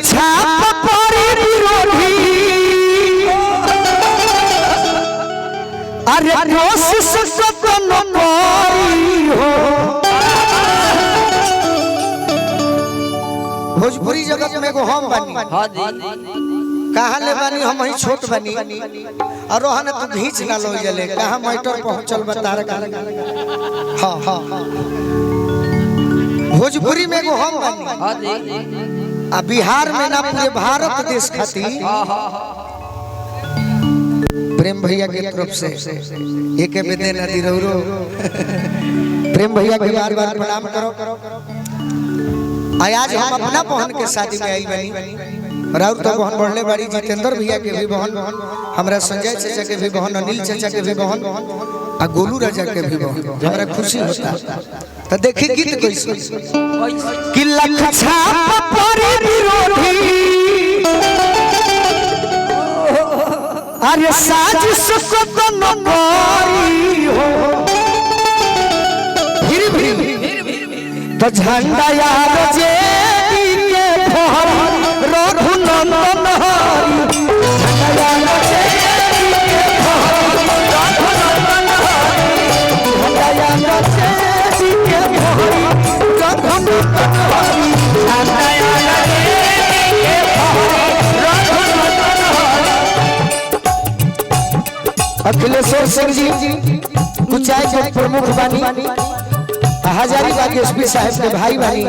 छाप परी विरोधी अरे कोशिश कतनो करी हो। भोजपुरी जगत में एगो हम बानी। हाँ जी। कहाँ ले बानी हम ही छोट बानी और रोहन तू घींच ना लो जले कहाँ मैटर पहुंचल बता रहा। हाँ हाँ भोजपुरी में एगो हम बानी। हाँ जी। आ बिहार में ना पूरे भारत देश खातिर प्रेम भैया के तरफ से एक बेदे नदी रौरो प्रेम भैया के बार बार प्रणाम करो। आज हम अपना बहन के शादी में आई बनी और तो बहन बढ़ले बाड़ी जितेंद्र भैया के भी बहन, हमरा संजय चाचा के भी बहन, अनिल चाचा के भी बहन आ गोलू राजा के भी बहन। हमरा खुशी होता तो देखी गीत कैसे कि लख छाप पर विरोधी अरे साजिश कतनो करी हो फिर भी तो झंडा यार जे के फहर रघुनंदन हरि। झंडा यार जे के फहर रघुनंदन हरि। झंडा यार जे के फहर रघुनंदन हरि। झंडा यार जे के फहर रघुनंदन हरि। अखिलेश्वर सिंह जी कुचाय के प्रमुख बानी हजारीबाग एसपी साहब के भाई भाई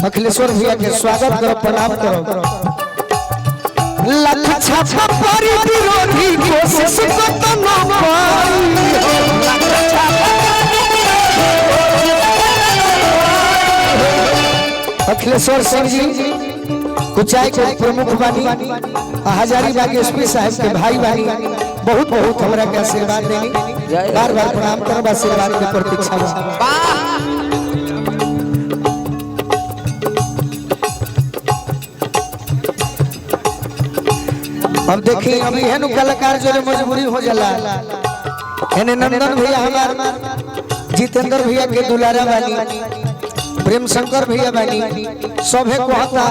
अखिलेश्वर भैया के स्वागत करो प्रणाम करो। लख छाप पर विरोधी कोशिश कतनो करी हो। लख छाप अखिलेश्वर सिंह जी कुचाय के प्रमुख बानी हजारीबाग एसपी साहब के भाई भाई बहुत बहुत हमरा के आशीर्वाद देनी बार बार प्रणाम करब आशीर्वाद के प्रतीक्षा बा। अब देखी अभी एहन कलाकार जो मजबूरी हो जाला। एने नंदन भैया हमार जितेंद्र भैया के दुलारा बानी प्रेम शंकर भैया बानी सभे कहता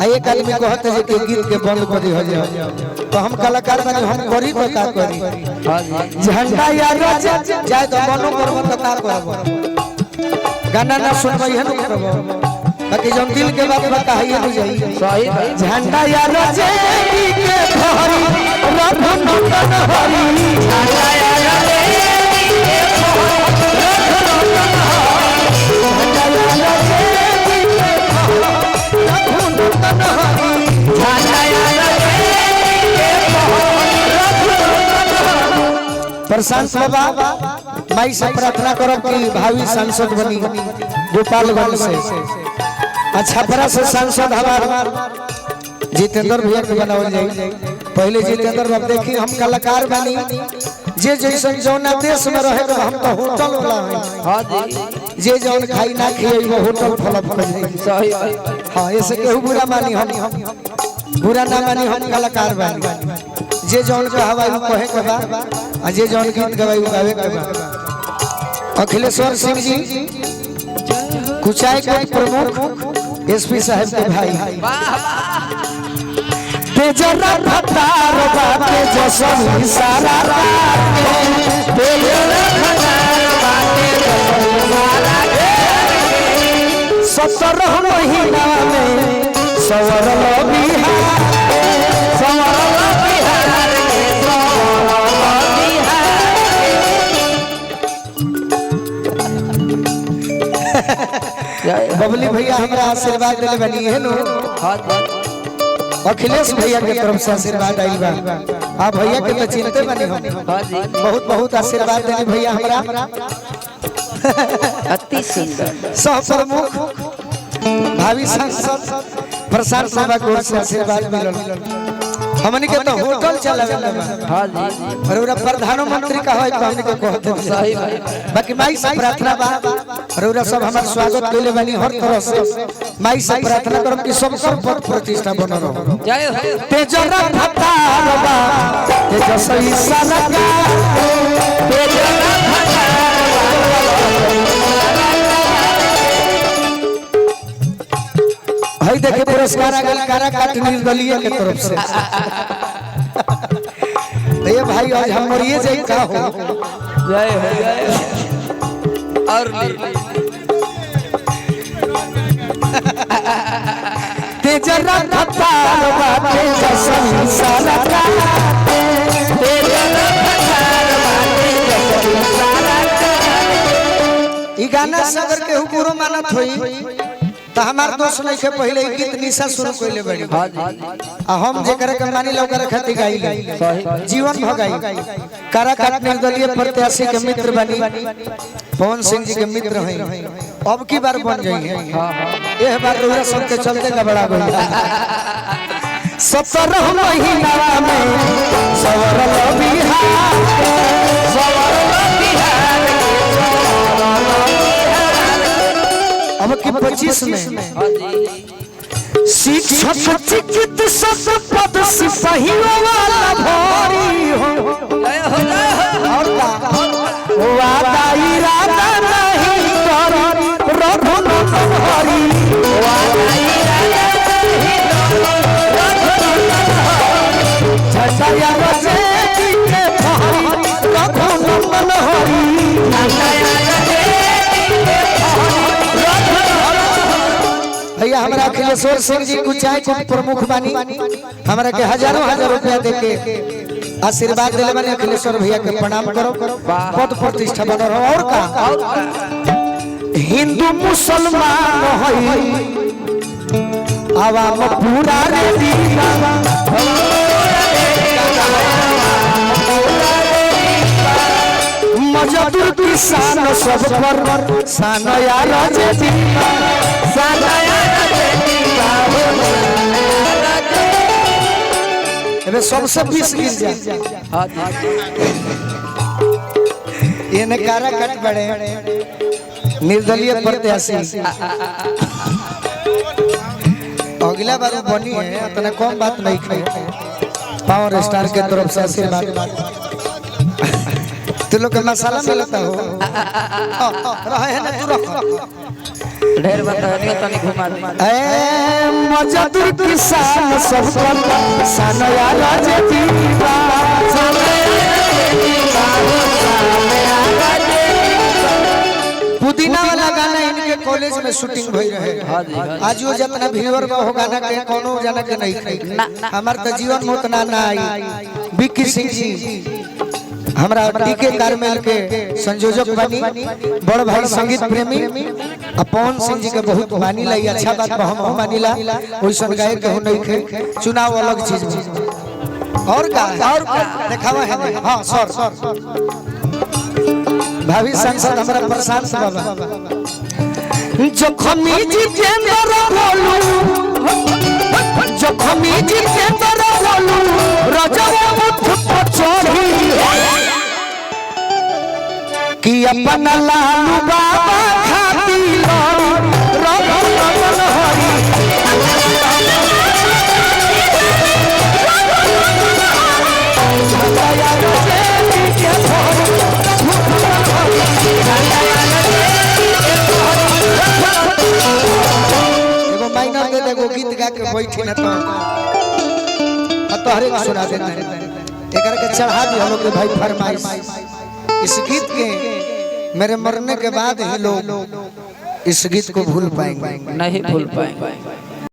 आ एक आदमी कहता जे कि गीत के बंद कर दी हो जाए तो हम कलाकार बानी हम करी तो का करी। झंडा यार जाए तो मनो करब तो का करब गाना ना सुनबई है न करब बाकी जब दिल के बात बताइए हो जाई। सही झंडा यार जे के फहरी रघुनंदन हरि। झंडा यार जे के फहरी रघुनंदन हरि। झंडा यार जे के फहरी रघुनंदन हरि। झंडा यार जे के फहरी रघुनंदन हरि। प्रशांत बाबा माई से प्रार्थना करो कि भावी सांसद बनी गोपालगंज से अच्छा छपरा से सांसद हमार जितेंद्र भैया के बनावल जाई। पहले जितेंद्र बाबू देखी हम कलाकार बानी जे जैसन जौना देश में रहे तो हम तो होटल वाला है। हां जी जे जौन खाई ना खियाई वो होटल फल फल जाई। सही हां ऐसे केहू बुरा मानी हम बुरा ना मानी हम कलाकार बानी जे जौन कहवाई उ कहे के बा आ जे जौन गीत गवाई उ गावे के बा। अखिलेश्वर सिंह जी कुचाय के प्रमुख एसपी साहब के भाई तेजरा फतार बाटे जसवी सारा तेजरा फतार बाटे जसवी सारा 17 महीना में सवरल बिहार सवरल बिहार के सवरल बिहार। बबली भैया हमरा आशीर्वाद दिले बनी है नो। अखिलेश भैया के तरफ से आशीर्वाद आइल बा। आ भैया के तो चिंते बनी हम बहुत बहुत आशीर्वाद देने भैया हमरा अति सुंदर सह प्रमुख भावी सांसद प्रसाद बाबा को से आशीर्वाद मिलल। हमनी के तो होटल चलावे के बा। हां जी और ओरा प्रधानमंत्री का होय तो हमनी के कहते सही भाई। बाकी माई से प्रार्थना बा और ओरा सब हमार स्वागत कइले बानी हर तरह से। माई से प्रार्थना करब कि सब सब पद प्रतिष्ठा बनल रहो। जय हो। तेजरा भतार बा तेजस्वी सरकार तेजरा भतार बा। हई देखे पुरस्कार आ गइल काराकाट निर्दलीय के तरफ से। ये भाई आज हम मरिए जाई का हो। जय हो जय हो। और ली तेजरा खतार बाटे जसन सारा काटे तेजरा खतार बाटे जसन सारा काटे। ई गाना सगर के हुकुरो मानत होई त हमार दोस्त नहीं के पहले ई गीत निशा शुरू कइले बड़ी। हां जी। आ हम जेकरा के मानी लो ओकरा खातिर गाई जीवन भगाई। काराकाट निर्दलीय प्रत्याशी के मित्र बनी पवन सिंह जी के मित्र हैं, अब की बार बन जाई है। एह बार रउरा सब के चलते गबड़ा गइल। 17 महीना में सवरल बिहार सवरल बिहार अब की 25 में हां जी। शिक्षक चिकित्सक पद सिपाहियों वाला भरी हो। जय हो जय हो। और का वादा इरादा नहीं करी रघुनंदन हरि। वादा इरादा नहीं रघुनंदन हरि। झटाया रजेती के भारी रघुनंदन हरि। झटाया रजेती के भारी रघुनंदन। भैया हमारा अखिलेश्वर सिंह जी कुचाय को प्रमुख बानी, हमरा के हजारों हजार रुपया देके आशीर्वाद दिले बानी। अखिलेश्वर भैया के प्रणाम करो, पद प्रतिष्ठा बनल रहो। और का हिंदू मुसलमान हई आवाम पूरा रे दीवाना। मजदूर किसान सब पर सानया रजे दीवाना। सानया रजे दीवाना। एबे सबसे 20 गिर जा। हां जी। ये ने काराकाट बड़े निर्दलीय प्रत्याशी अगला बार बनी है, इतना कम बात नहीं खाई। पावर स्टार के तरफ से आशीर्वाद। तू लोग के मसाला मिलता हो रहे है ना, तू रख ढेर बता दियो तनी घुमा दे। ए मजदूर किसान सब पर सानया राजे दीवाना। पुदीना वाला गाना इनके कॉलेज में शूटिंग भई रहे। आज वो जितना व्यूअर बा हो गाना के कोनो जाना के नहीं खाई। हमार त जीवन में उतना ना आई। विक्की सिंह जी हमरा डीके कारमेल के संयोजक बनी, बड़ भाई संगीत प्रेमी आ पवन सिंह जी के बहुत मानिला। अच्छा बात बा, हम मानिला ओइसन गायक के हो नहीं खे। चुनाव अलग चीज बा। और का और का देखावा है। हां सर भाभी सांसद हमरा प्रशांत बाबा जखमी जितेंद्र बोलू जखमी जितेंद्र बोलू रजब मुख पर चढ़ी कि अपन लालू बाबा खाती रघुनंदन हरि। एगो माइनर दे दे, एगो गीत गा के बैठी ना तो तोहरे के सुना देते हैं। एकरा के चढ़ा दी हम लोग के भाई फरमाइश। इस गीत के मेरे मरने के बाद ही लोग इस गीत को भूल पाएंगे नहीं भूल पाएंगे।